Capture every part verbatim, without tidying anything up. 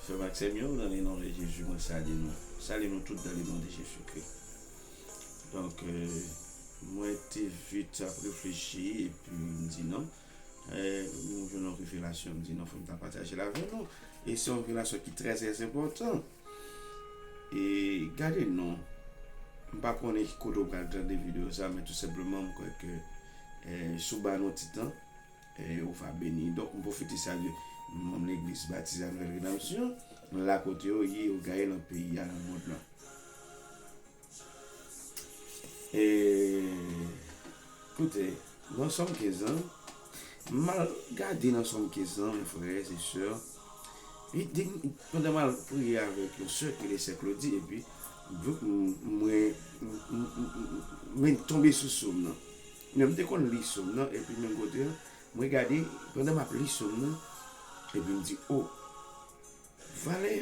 Frè m ak sè m yo, dans le nom de Jésus, mwen salye nou. Salye nou tout dans le nom de Jésus-Christ. Donk, euh, mwen te vit ap reflechi epi m di non. Euh, m jwenn yon revelasyon, m di non, fò m ta pataje l avè nou. E se yon revelasyon ki trè, trè enpòtan. E gade non, m pa konnen ki kote w pral tande videyo sa, men tou senpleman, m kwè ke, eh, si w ba nou ti tan, eh, ou va beni. Donk, m pwofite salye manm legliz Batize a Nouvèl Redanmsyon, la kote yo ye, yo gaye nan peyi a, nan mond lan. E, koute, nan Sòm kenz lan, m al gade nan Sòm kenz lan, men frè e sè, e de, pandan m al priye avèk yon sè ki rele sè Claudie, epi m, m, mwen, m, m, m, m, mwen tonbe sou Sòm nan. Men m te konn li Sòm nan, epi menm kote an, mwen gade, pandan m ap li Sòm nan, epi m di, o, valè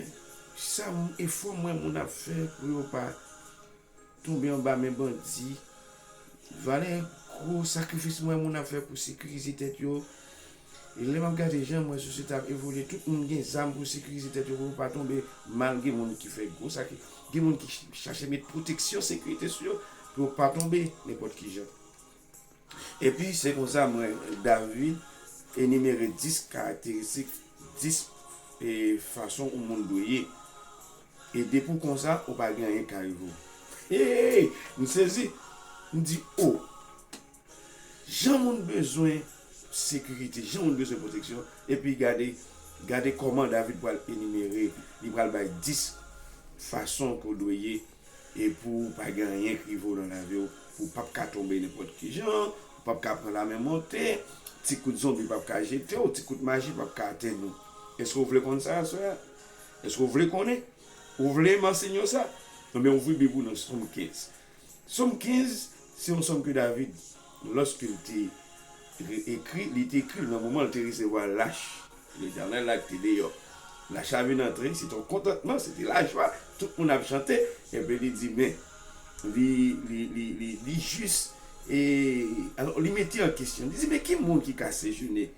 sa m, efò m wè moun ap fè pou yo pa tonbe anba men bandi, valè gwo sakrifis m wè moun ap fè pou sekirize tèt yo. E lè m ap gade jan m wè sosyete ap evolye, tout moun gen zam pou sekirize tèt yo, pou yo pa tonbe mal, gen moun ki fè gwo sakri-, gen moun ki ch-, chache met pwoteksyon, sekirite sou yo, pou yo pa tonbe nenpòt ki jan. Epi, se konsa m wè David enimere dis karakteristik, dis, e, fason yon moun dwe ye. E depi w konsa, ou pa gen anyen k ka rive w. Hey! M sezi. M di, o! Jan moun bezwen sekirite, jan moun bezwen pwoteksyon, epi gade, gade kòman David pral enimere, li pral bay dis fason ke w dwe ye, e pou w pa gen anyen k rive w nan lavi w, pou w p ap ka tonbe nenpòt ki jan, ou p ap ka pran lamen monte, ti kout zonbi p ap ka jete w, ti kout maji p ap ka atenn ou. Èske w vle konn sa aswè a? Èske w vle konnen? Ou vle m anseye w sa? Enben, ouvri Bib ou nan Sòm kenz. Sòm kenz, se yon sòm ke David, lòske l te re-, ekri, li te ekri l nan moman l te resevwa lach Letènèl la ki te deyò. Lach la vin antre, se te yon kontantman, se te lajwa, tout moun ap chante, epi li di, men, li, li, li, li, li jis, e, alò, li mete an kesyon, li di, men ki moun ki ka sejounen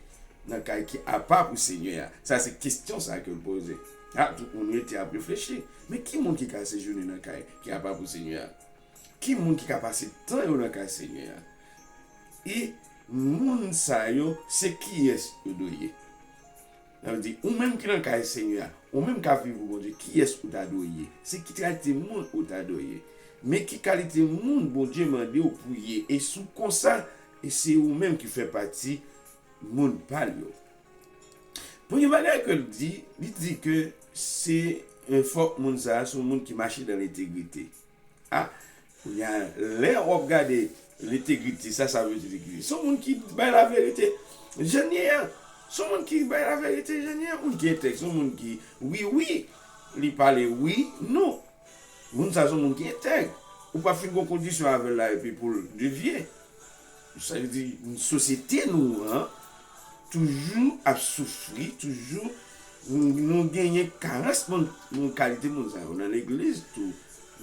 nan kay ki apa pou Senyè a? Sa se kesyon sa ke l poze. A, tout moun rete ap reflechi. Men ki moun ki ka sejounen nan kay ki apa pou Senyè a? Ki moun ki ka pase tan yo nan kay Senyè a? E moun sa yo, se kiyès yo dwe ye? Sa vle di, ou menm ki nan kay Senyè a, ou menm k ap viv pou Bondye, kiyès ou ta dwe ye? Se ki kalite moun ou ta dwe ye? Men ki kalite moun Bondye mande w pou ye? E si w konsa, e se ou menm ki fè pati moun pa l yo. Premye bagay ke l di, li di ke se, e, fòk moun sa a se yon moun ki mache dan lentegrite. A, kounye a, lè w ap gade lentegrite, sa sa vle di lentegrite? Se yon moun ki bay laverite jan l ye a. Se yon moun ki bay laverite jan l ye a. Moun ki entèg, se yon moun ki wi, wi, li pale wi, non. Moun sa se yon moun ki entèg. Ou pa fin gon kondisyon avè l la epi pou l devye. Sa vle di, sosyete nou an toujou ap soufri, toujou nou, nou genyen karans moun, moun kalite moun sa yo. Nan legliz tou,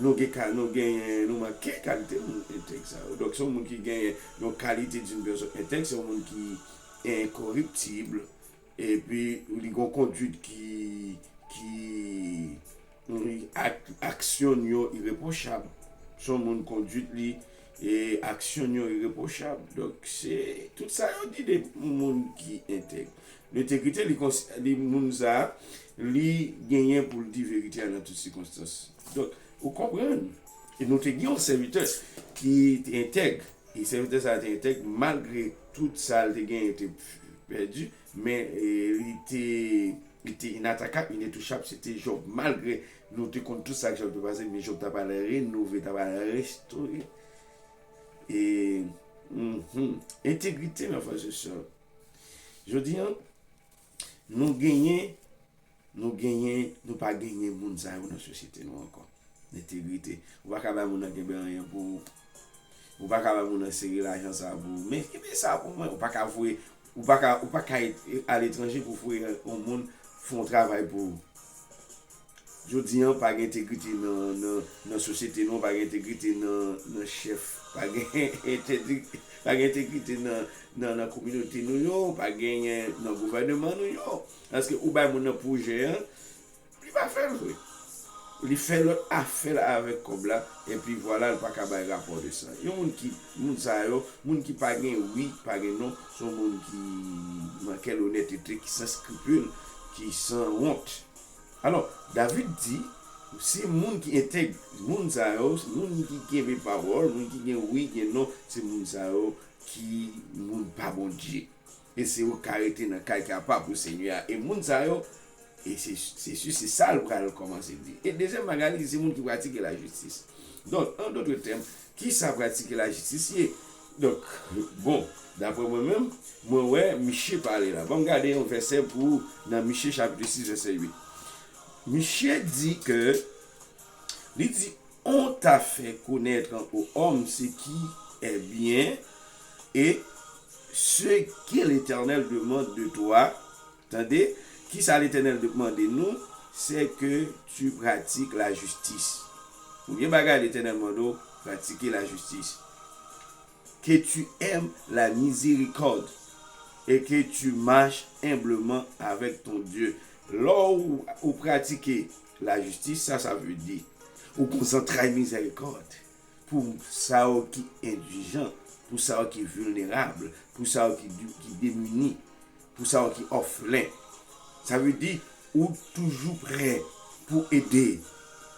nou gen ka, nou genyen, nou manke kalite moun entèg sa yo. Donk, se yon moun ki genyen yon kalite d'une personne entèg, se yon moun ki enkoriptib, epi li gon kondwit ki, ki, ak, aksyon yo ireprochab. Se yon moun kondwit li, e aksyon yo ireprochab. Donk, se tout sa yo di de moun ki entèg. Lentegrite, li konsi-, li, moun sa, li genyen pou l di verite a nan tout sikonstans. Donk, ou konprann? E nou te gen yon sèvitè ki te entèg. E sèvitè sa a te entèg, malgre tout sa l te genyen te pèdi, men, e, li te, li te inatakab, inetouchab, se te Jòb. Malgre nou te konn tout sa k Jòb te pase, men Jòb ta pral renove, ta pral restore. E, mhm, entegrite, mè frè e sè. Jodi a, nou genyen Nou genyen, nou pa genyen moun sa yo nan sosyete nou ankò. Entegrite. Ou pa ka bay moun nan kenbe anyen pou ou. Ou pa ka bay moun nan sere lajan sa pou ou. Men kenbe sa pou mwen. Ou pa ka voye, ou pa ka, ou pa ka aletranje pou voye yon moun fè yon travay pou ou. Jodi a, pa gen entegrite nan, nan, nan sosyete nou, pa gen entegrite nan, nan chèf, pa gen entegrite, pa gen entegrite nan, nan, nan kominote nou yo, pa genyen nan gouvèneman nou yo. Paske ou bay moun nan pwojè an, Li pa fè l vre. Li fè lòt afè l avèk kòb la, epi vwala, l pa ka bay rapò de sa. Yon moun ki, moun sa yo, moun ki pa gen wi, pa gen non, se yon moun ki manke lonètete, ki san skripil, ki san wont. Alò, David di, se moun ki entèg, moun sa yo, se moun ki kenbe pawòl, moun ki gen wi, gen non, se moun sa yo ki moun pa Bondye. E se yo k ka rete nan kay ki apa pou Senyè a. E moun sa yo, e se, se si, se sa l pral kòmanse di. E dezyèm bagay, li di se moun ki pratike lajistis. Donk, an dòt tèm, ki sa pratike lajistis ye? Donk, bon, daprè mwen menm, mwen wè Miche pale la. Ban m gade yon vèsè pou nan Miche chapit sis, vèsè uit. Miche di ke, li di, on t'a fait connaître aux hommes ce qui est bien et ce que l'Éternel demande de toi. Tande, ki sa Letènèl te mande nou, c'est que tu pratiques la justice. Premye bagay Letènèl mande w, pratike lajistis. Que tu aimes la miséricorde et que tu marches humblement avec ton Dieu. Lè w, ou pratike lajistis, sa, sa vle di, ou gon zantray mizèrikòd pou sa yo ki endijan, pou sa yo ki vilnerab, pou sa yo ki, di- ki demini, pou sa yo ki òfelen. Sa vle di, ou toujou prè pou ede,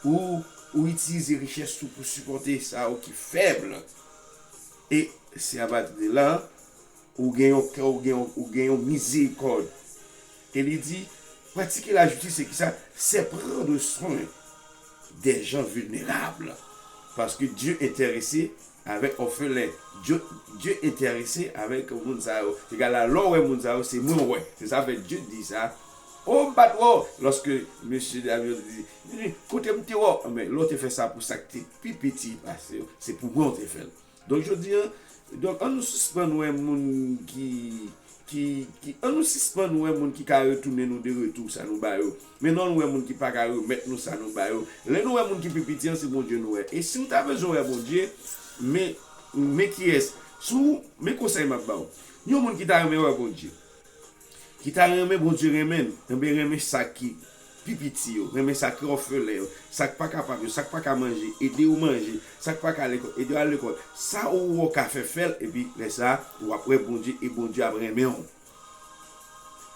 ou, ou itilize richès ou pou sipòte sa yo ki fèb. E se apati de la, ou gen yon kè, ou gen yon, ou gen yon mizerikòd. E li di, pratike lajistis, se ki sa? C'est prendre soin des gens vulnérables. Paske Dye enterese avèk òfelen. Dye, Dye enterese avèk moun sa yo. Se ka la, lè w wè moun sa yo, se mwen w wè. Se sa fè Dye di sa. O, m pa t wè w. Lòske mesye David di, kote m te wè w? Men lè w te fè sa pou sa k te pi piti pase w, se pou mwen w te fè l. Donk, jodi a, donk, an nou sispann wè moun ki, ki, ki, an nou sispann wè moun ki ka retounen nou de retou sa nou ba yo. Men non, nou wè moun ki pa ka remèt nou sa nou ba yo. Lè nou wè moun ki pi piti an, se Bondye nou wè. E si nou ta bezwen wè Bondye, men, men kiyès? Si w, men konsèy m ap ba w. Yon moun ki ta renmen wè Bondye, ki ta renmen Bondye renmen l, enben renmen sa ki pi piti yo, renmen sa ki òfelen yo, sa k pa kapab yo, sa k pa ka manje, ede yo manje, sa k pa ka lekòl, ede yo al lekòl. Sa ou wè w ka fè, fè l, epi lè sa a, w ap wè Bondye, e Bondye ap renmen w.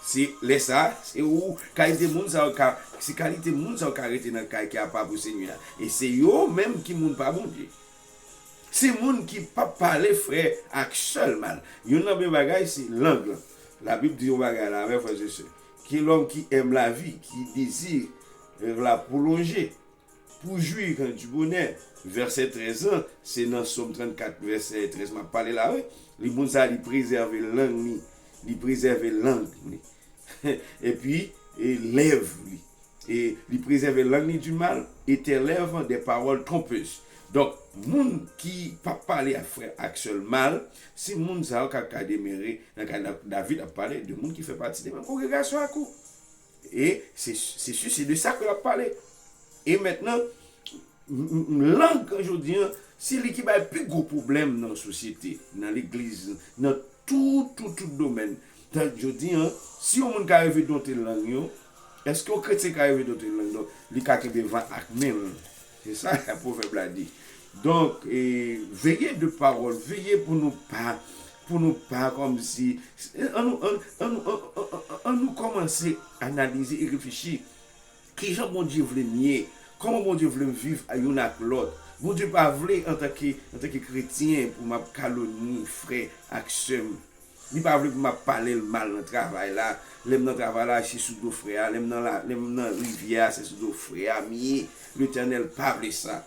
Se lè sa a, se ou, kalite moun sa yo ka, se kalite moun sa yo ka rete nan kay ki apa pou Senyè a. E se yo menm ki moun pa Bondye. Se moun ki p ap pale frè ak sè l mal. Youn nan pwen bagay, se lang lan. Labib di yon bagay la, mes frères et sœurs. Que l'homme qui aime la vie, qui désire la prolonger, pour jouir du bonheur. Vèsè trèz lan, se nan Sòm trannkat, vèsè trèz m ap pale la, wi. Li, moun sa, li prezève lang li, li prezève lang li. Epi, e lèv li. E li prezève lang li du mal, et tes lèvres des paroles trompeuses. Donk, moun ki p ap pale ak frè ak sè l mal, se moun sa yo k ap ka demere nan kay la. David ap pale de moun ki fè pati de menm kongregasyon ak ou. E se, se si, se de sa ke l ap pale. E mentnan, m- m- lang an jodi an, se li ki bay pi gwo pwoblèm nan sosyete, nan legliz, nan tout, tout, tout domèn. Donk, jodi an, si yon moun ka reve donte lang yo, èske yon kretyen ka reve donte lang? Donk, li ka kenbe van ak men l. Se sa pwovèb la di. Donk, e, veye de pawòl, veye pou nou pa, pou nou pa kòmsi, an nou, an, an nou, an, an, an, an nou kòmanse analize e reflechi. Kijan Bondye vle m ye? Kòman Bondye vle m viv youn ak lòt? Bondye pa vle antanke, antanke kretyen pou m ap kalomni frè ak sè m. Li pa vle pou m ap pale l mal nan travay la. Lè m nan travay la, se sou do frè a. Lè m nan la, lè m nan rivyè a, se sou do frè a m ye. Letènèl pa vle sa.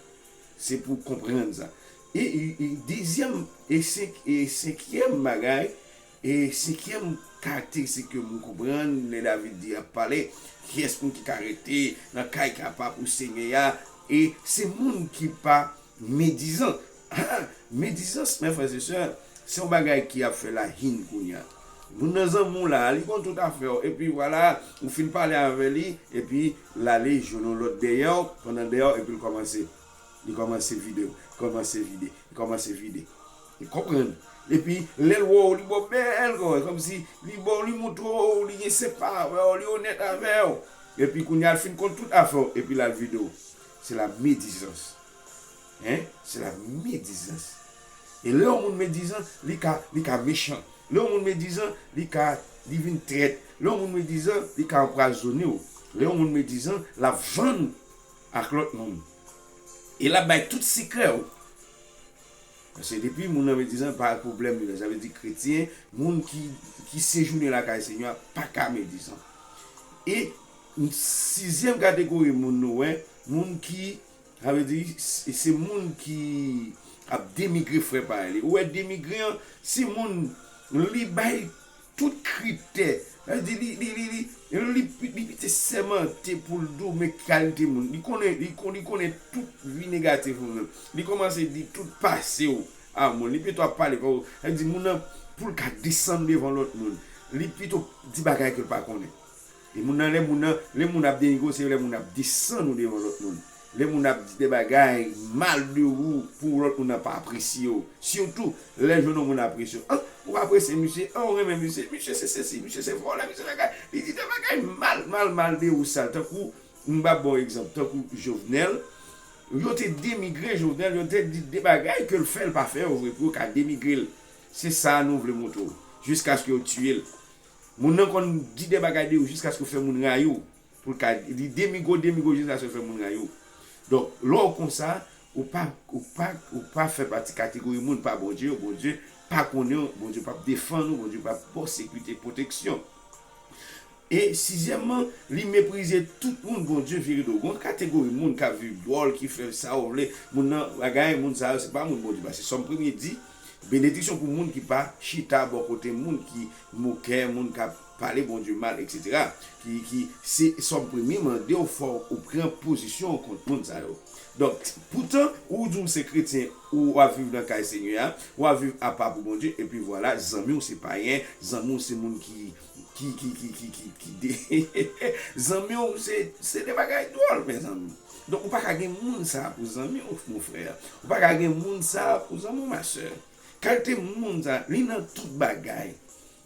Se pou w konprann sa. E, e, e dezyèm, e senk, e senkyèm bagay, e senkyèm karakteristik ke m konprann lè David di ap pale, kiyès moun ki ka rete nan kay ki apa pou Senyè a, e se moun ki pa medizan. Ah, medizans, mes frères et sœurs, se yon bagay ki ap fè lahin kounye a. Moun nan zanmi w la, li konn tout afè w, epi vwala, ou fin pale avè li, epi l ale jwenn yon lòt dèyè w, pandan dèyè w, epi l kòmanse, li kòmanse vide w, kòmanse vide, li kòmanse vide. Li konprann. Epi, lè l wè w, li ba w bèl kò, kòmsi li ba w, li montre w, li gen senp avè w, li onèt avè w. Epi kounye a l fin konn tout afè w, epi l al vide w. Se la medizans. Hein? Se la medizans. E lè yon moun medizan, li ka, li ka mechan. Lè yon moun medizan, li ka, li vin trèt. Lè yon moun medizan, li ka anpwazonnen w. Lè yon moun medizan, l ap vann ou ak lòt moun. E l ap bay tout sekrè w. Paske depi moun nan medizan, pa pwoblèm li la. Sa vle di kretyen, moun ki, ki sejounen lakay Senyè a, pa ka medizan. E sizyèm kategori moun nou wè, moun ki, sa vle di, se, se moun ki ap denigre frè pa li. Ou wè denigre an, si moun li bay tout kritè. Sa vle di li, li, li, li, li, li, li te sèmante pou l di w men kalite moun. Li konnen, li kon-, li konnen tout vi negatif ou menm. Li kòmanse di tout pase w a moun. Li pito ap pale pa w. Sa vle di moun nan, pou l ka desann devan lòt moun, li pito di bagay ke l pa konnen. E moun nan, lè moun nan, lè moun ap denigre w, se lè moun ap desann ou devan lòt moun. Lè moun ap di de bagay mal de ou pou lòt moun nan pa apresye w. Sitou, lè jwenn yon moun apresye w. An, ou pa apresye misye, an, ou renmen misye, misye se sesi, misye se vòlè, misye se bagay. Li di de bagay mal, mal, mal de ou sal. Tankou, m ba ba w egzanp, tankou Jovenel, yo te denigre Jovenel, yo te di de bagay ke l fè, l pa fè yo vre, pou yo ka denigre l. Se sa nou vle montre w. Jiskaske yo tiye l. Moun nan konn di de bagay de ou jiskaske w fè moun rayi w. Pou l ka, li denigre w, denigre w jiskaske l fè moun rayi w. Donk, lè w konsa, ou pa, ou pa, ou pa fè pati kategori moun pa Bondye yo, Bondye pa konnen w, Bondye p ap defann ou, Bondye p ap ba w sekirite, pwoteksyon. E sizyèmman, li meprize tout moun Bondye vire do. Gon kategori moun k ap viv dwòl, ki fè sa yo vle, moun nan bagay, moun sa yo, se pa moun Bondye. Paske Sòm premye di, benediksyon pou moun ki pa chita bò kote moun ki mokè, moun k ap pale Bondye mal, etsetera. Ki, ki, se Sòm premye mande w fò ou pran pozisyon w kont moun sa yo. Donk, poutan, ou di w se kretyen, ou w ap viv nan kay Senyè a, w ap viv apa pou Bondye, epi vwala, zanmi w se payen, zanmi w se moun ki, ki, ki, ki, ki, ki, ki de, zanmi w se, se de bagay dwòl, mezanmi. Donk, ou pa ka gen moun sa pou zanmi w, mon frè. Ou pa ka gen moun sa pou zanmi w, ma sè. Kalite moun sa, li nan tout bagay.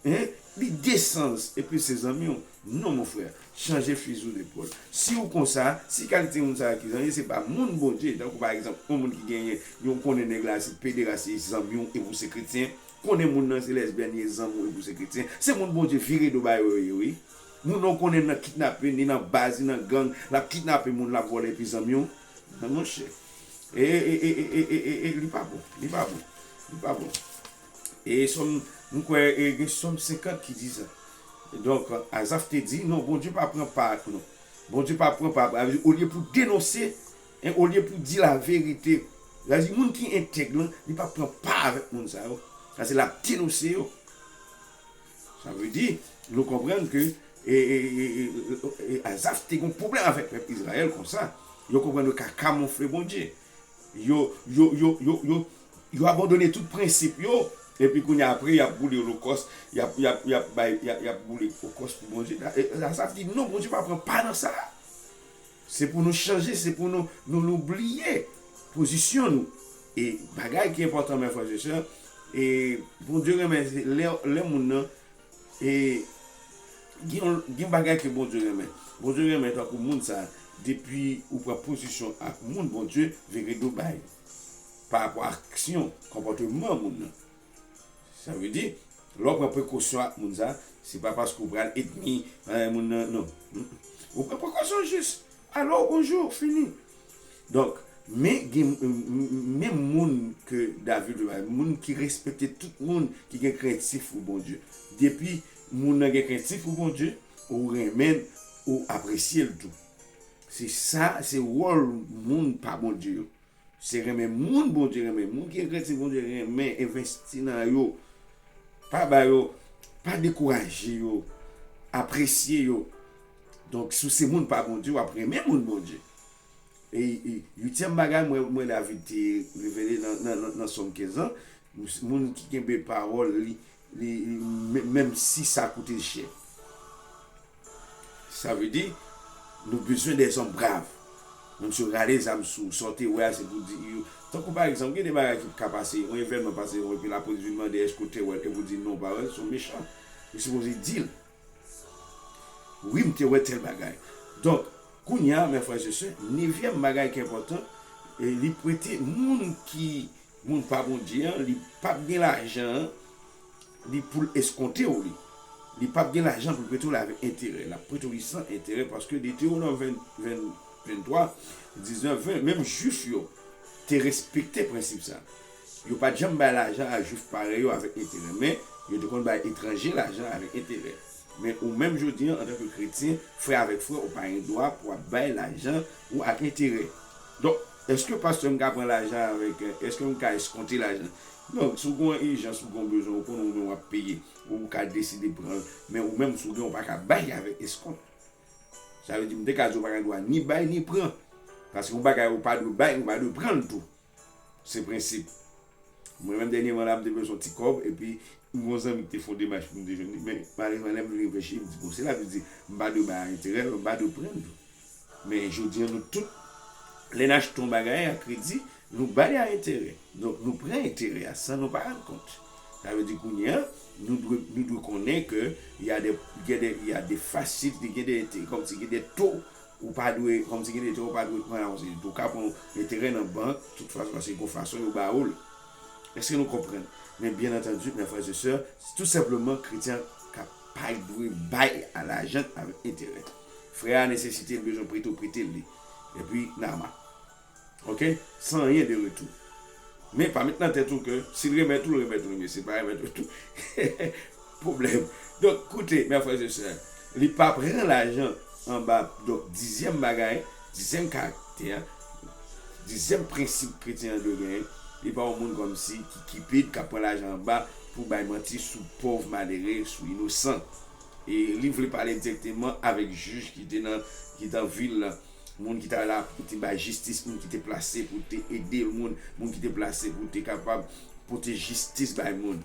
Hein? Li de sans, epi se zanmi w. Non, mon frè, chanje fizi w depòl. Si w konsa, si kalite moun sa ki zanmi, se pa moun Bondye. Tankou pa egzanp, yon moun ki genyen, yon konnen nèg la se pederas, se zanmi w, epi w se kretyen, konnen moun nan se lèzbyèn, li se zanmi w, epi w se kretyen. Se moun Bondye vire do ba yo ye, wi. Moun nan w konnen nan kidnape, ni nan baz, ni nan gang, l ap kidnape moun, l ap vòlè, epi zanmi w. Nan monchè. E, e, e, e, e, e, e, li pa bon. Li pa bon. Li pa bon. E Sòm, m kwè, e, gen Sòm senkant ki di sa. Donk, Azaf te di, non, Bondye pa pran pa ak nou. Bondye pa pran pa, sa vle di, olye pou denonse, en, olye pou di laverite, sa vle di, moun ki entèg lan, li pa pran pa avèk moun sa yo. Sa se l ap denonse yo. Sa vle di, nou konprann ke, e, e, e, e, e, Azaf te gen pwoblèm avèk pèp Izrayèl konsa. Yo konprann yo ka kamoufle Bondye. Yo, yo, yo, yo, yo, yo abandone tout prensip yo. Epi kounye a apre, y ap boule olokòs, y ap, y ap, y ap bay, y ap, y ap boule olokòs pou Bondye. E, e, Azaf di, non, Bondye pa pran pa nan sa. Se pou nou chanje, se pou nou, nou, nou bliye pozisyon nou. E bagay ki enpòtan, mè frè e sè, e Bondye renmen, se lè, lè moun nan, e gen, gen bagay ke Bondye renmen. Bondye renmen tankou moun sa, depi ou pran pozisyon ak moun Bondye, vire do bay. Pa rapò a aksyon, konpòteman moun nan. Sa vle di, lè w pran prekosyon ak moun sa, se pa paske w pral etni, eh, moun nan, non. Mm, mm. Ou pran prekosyon jis. Alo, bonjou, fini. Donk, men gen, m-, m-, men moun ke David te bay, moun ki respekte tout moun ki gen krentif pou Bondye. Depi moun nan gen krentif pou Bondye, ou renmen l, ou apresye l tou. Se sa, se wòl moun pa Bondye yo. Se renmen moun Bondye renmen. Moun ki gen krentif Bondye renmen, envesti nan yo. Pa ba yo, pa dekouraje yo, apresye yo. Donk, si w se moun pa Bondye, w ap renmen moun Bondye. E, e uityèm bagay, mwen, mwen David te revele nan, nan, nan, nan Sòm kenz lan, moun ki kenbe pawòl li, li, li, men-, menm si sa koute l chè. Sa vle di, nou bezwen dèzòm brav. Moun si yo rale zam sou, sa w te wè a, se pou di yo. Tankou pa egzanp, gen de bagay ki ka pase, yon evènman pase, epi lapolis vin mande èske w te wè l, epi w di non, w pa wè l, se yon mechan. Ou sipoze di l. Wi, m te wè tèl bagay. Donk, kounye a, mes frères et sœurs, nevyèm bagay ki enpòtan, e li prete moun ki, moun pa Bondye an, li p ap gen lajan an, li pou l eskonte w li. Li p ap gen lajan pou l prete w li avèk enterè. L ap prete w li san enterè, paske Detewonòm ven, ven, venntwa, diznèf, ven, menm Jwif yo te respekte prensip sa. Yo pa t janm bay lajan a Jwif parèy yo avèk enterè, men yo te konn bay etranje lajan avèk enterè. Men ou menm jodi an, antanke kretyen, frè avèk frè, ou pa gen dwa pou w ap bay lajan ou ak enterè. Donk, èske pastè m ka pran lajan avèk, èske m ka eskonte lajan? Non, si w gen yon ijans, ou gen yon bezwen, ou konnen ou menm w ap peye, ou ka deside pran l, men ou menm, si w gen, ou pa ka bay avèk eskont. Sa vle di, m te ka di w pa gen dwa ni bay, ni pran. Paske yon bagay ou pa dwe bay, ou pa dwe pran l tou. Se prensip. Mwen menm, dènyèman la, m te bezwen yon ti kòb, epi m gen yon zanmi ki te fè yon demach pou m te jwenn li. Men, malerezman, lè m vin reflechi, m di, bon, se la vle di, m pa dwe bay a enterè, men m pa dwe pran l tou. Men jodi an, nou tout, lè n achte yon bagay a kredi, nou ba li a enterè. Donk, nou pran enterè a san nou pa rann kont. Sa vle di, kounye a, nou dwe, nou dwe konnen ke y a de, gen de, y a de fasilite, gen de enterè, kòmsi gen de to, ou pa dwe, kòmsi gen de to, ou pa dwe pran nan yon seri de to. Ou ka pran enterè nan bank, tout fason, paske gon fason yo ba ou l. Èske nou konprann? Men, byen antandi, mes frères et sœurs, tou senpleman, kretyen ka pa dwe bay a lajan avèk enterè. Frè a nesesite l, bezwen prete w, prete l li. Epi, n a ma. Oke? San anyen de retou. Men, pa met nan tèt ou ke si l remèt ou, l remèt ou, men si l pa remèt ou tou, pwoblèm. Donk, koute, mes frères et sœurs, li pa pran lajan anba, donk, dizyèm bagay, dizyèm karaktè, dizyèm prensip kretyen an dwe genyen, li pa yon moun kòmsi ki kipid, k ap pran lajan anba pou bay manti sou pòv malere, sou inosan. E li vle pale dirèkteman avèk jij ki te nan, ki te nan vil la, moun ki ta la pou te bay jistis, moun ki te plase pou te ede moun, moun ki te plase pou te kapab pote jistis bay moun.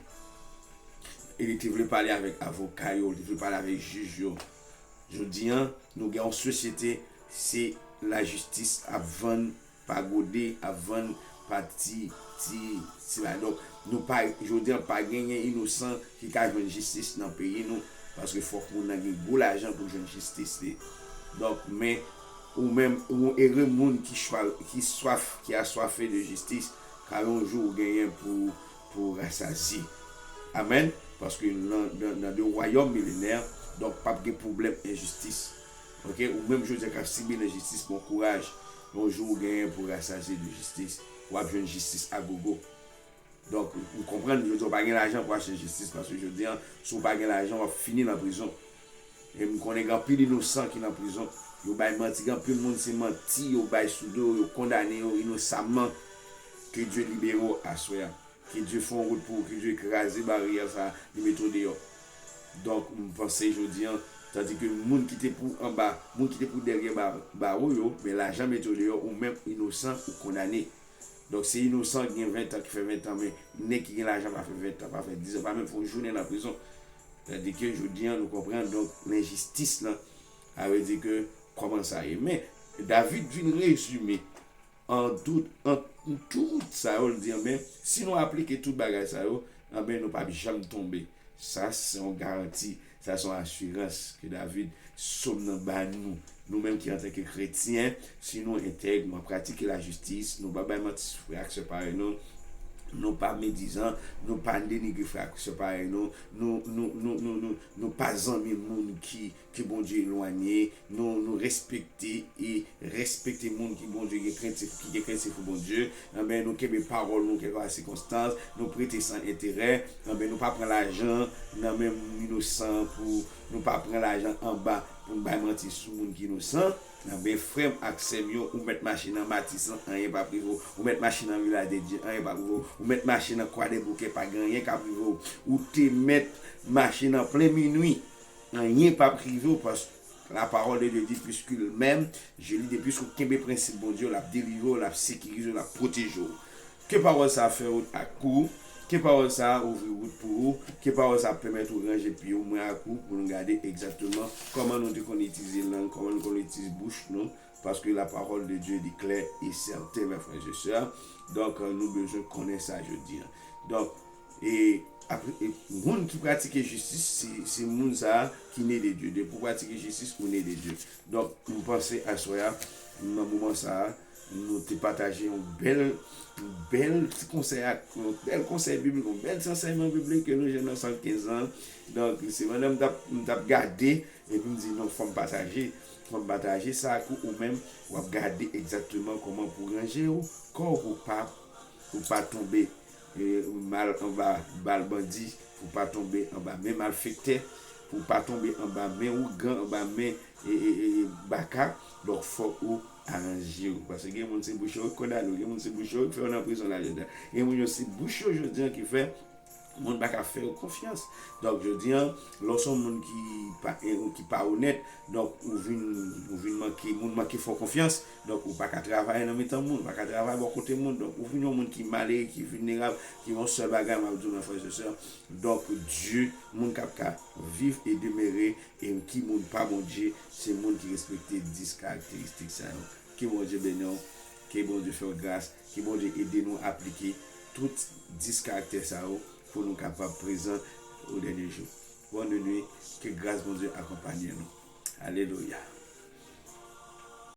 E li te vle pale avèk avoka yo, li te vle pale avèk jij yo. Jodi an, nou gen yon sosyete, se lajistis ap vann pa gode, ap vann pa ti, ti, ti bagay. Donk, nou pa, jodi an, pa genyen inosan ki ka jwenn jistis nan peyi nou, paske fòk moun nan gen gwo lajan pou l jwenn jistis li. Donk, men, ou menm, ou ere moun ki chwa, ki swaf, ki aswafe de jistis, ka yon jou ou genyen pou, pou w rasazi. Amèn. Paske nan, nan, nan de wayòm milenè, donk p ap gen pwoblèm enjistis. Oke? Ou menm jodi a k ap sibi lenjistis, bon kouraj. Yon jou ou genyen pou w rasazi de jistis. W ap jwenn jistis agogo. Donk, ou konprann, jodi a w pa gen lajan pou achte jistis, paske jodi a, si w pa gen lajan, w ap fini nan prizon. E m konnen gen anpil inosan ki nan prizon. Yo bay manti, gen anpil moun se manti yo bay sou do yo, yo kondane yo inosaman. Ke Dye libere w aswè a. Ke Dye fè yon wout pou ou, ke Dye kraze baryè sa li mete w deyò. Donk, m panse jodi a, tandi ke moun ki te pou anba, moun ki te pou dèyè ba, bawo yo, men lajan mete w deyò, ou menm inosan, ou kondane. Donk, se inosan ki gen ven tan, ki fè ven tan, men nèg ki gen lajan pa fè ven tan, pa fè diz an, pa menm fè yon jounen nan prizon. Tandi ke jodi a, nou konprann, donk, lenjistis lan, sa vle di ke, kòman sa ye. Men, David vin rezime an tout, an tout sa yo, l di, anben, si nou aplike tout bagay sa yo, anben, nou p ap janm tonbe. Sa, se yon garanti, sa, se yon asirans ke David, sòm nan ba nou. Nou menm ki antanke kretyen, si nou entèg, nou ap pratike lajistis, nou pa bay manti sou frè ak sè parèy nou, nou pa medizan, nou pa denigre frè ak sè parèy nou, nou, nou, nou, nou, nou, nou pa zanmi moun ki ke Bondye elwanye, nou, nou respekte e respekte moun ki Bondye gen krentif, ki gen krentif pou Bondye. Anben, nou kenbe pawòl nou kèlkeswa sikonstans, nou prete san enterè. Anben, nou pa pran lajan nan men moun inosan pou, nou pa pran lajan anba pou n bay manti sou moun ki inosan. Anben, frè m ak sè m yo, ou mèt mache nan Matisan, anyen p ap rive w. Ou mèt mache nan Vilaj de Dye, anyen p ap rive w. Ou mèt mache nan Kwadèboukè, pa gen anyen k ap rive w. Ou te mèt mache nan plen minwi. Anyen p ap rive w, paske la parole de Dieu dit, puisqu'il m'aime, je lui dis, puisque w kenbe prensip Bondye, l ap delivre w, l ap sekirize w, l ap pwoteje w. Ke pawòl sa a fè wout ak pou ou, ke pawòl sa a ouvri wout pou ou, ke pawòl sa a pèmèt ou ranje pye w, mwen ak ou, pou nou gade egzakteman kòman nou te konn itilize lang, kòman nou konn itilize bouch nou, paske la parole de Dieu dit clair et certain, mes frères et sœurs. Donk, nou bezwen konnen sa jodi a. Donk, E apre, e moun ki pratike jistis, se, se moun sa a ki ne de Dye. Depi w pratike jistis, ou ne de Dye. Donk, m panse aswè a, nan moman sa a, nou te pataje yon bèl, yon bèl ti konsèy ak yon bèl konsèy biblik, yon bèl ti ansèyman biblik ke nou jwenn nan swasannkenz an. Donk, se pandan m t ap, m t ap gade, epi m di, "Non, fò m pataje. Fò m pataje sa ak ou, ou menm, w ap gade egzakteman kòman pou ranje w, kò w pou pa, pou pa tonbe e, mal anba bal bandi, pou pa tonbe anba men malfektè, pou pa tonbe anba men ougan, anba men e, e, e, baka. Donk, fòk ou aranje w. Paske gen moun se bouch yo ki kondane w, gen moun se bouch yo ki fè w nan prizon la jodi a. Gen moun yo se bouch yo jodi an ki fè moun pa ka fè yo konfyans. Donk, jodi an, lè w se yon moun ki pa, e, ki pa onèt, donk, ou vin, ou vin manke, moun manke fè w konfyans. Donk, ou pa ka travay nan mitan moun, ou pa ka travay bò kote moun. Donk, ou vin yon moun ki malere, ki vilnerab, ki yon sèl bagay, m ap di w, mè frè e sè. Donk, Dye, moun k ap ka viv e demere, e ki moun pa Bondye, se moun ki respekte dis karakteristik sa yo. Ke Bondye beni w, ke Bondye fè w gras, ke Bondye ede nou aplike tout dis karaktè sa yo pou nou kapab prezan o dènye jou. Bonne nuit, ke gras Bondye akonpanye nou. Alelouya.